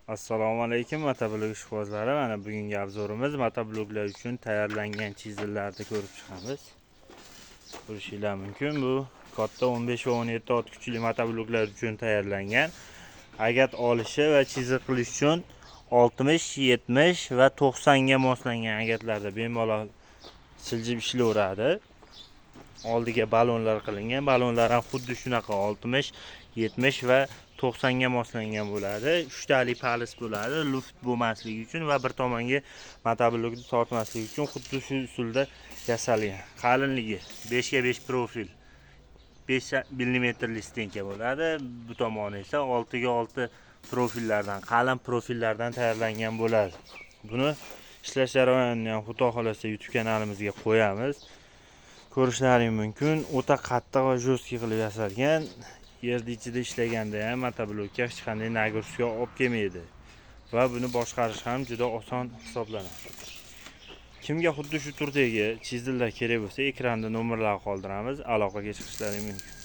Assalomu alaykum, motoblok ishqibozlari. Mana bugungi обзор imiz motobloklar uchun tayyorlangan chizellarni ko'rib chiqamiz. Ko'rishinglar mumkin, bu katta 15 va 17 ot kuchli motobloklar uchun tayyorlangan. Agat olishi va chizel qilish uchun 60, 70 va 90 ga moslangan agatlarda bemalol siljib ishlayveradi. Oldiga balonlar qilingan. Balonlar ham xuddi shunaqa 60, 70 va 90 ga moslangan bo'ladi. Uchtali палец bo'ladi, luft bo'lmasligi uchun va bir tomonga motoblokni tortmasligi uchun xuddi shu usulda yasalgan. Qalinligi 5 ga 5 profil 5 millimetrli стенка bo'ladi. Bu tomoni esa 6 ga 6 profillardan, qalin profillardan tayyorlangan bo'ladi. Buni ishlash jarayonini ham, xudo xohlasa, YouTube kanalimizga qo'yamiz. Ko'rishlaring mumkin. O'ta qattiq va жесткий qilib yasalgan. Yerni ichida ishlaganda ham motoblokka hech qanday нагрузка olib kelmaydi va buni boshqarish ham juda oson hisoblanadi. Kimga xuddi shu turdagi chizellar kerak bo'lsa, ekranda nomerlar qoldiramiz, aloqaga chiqishlari mumkin.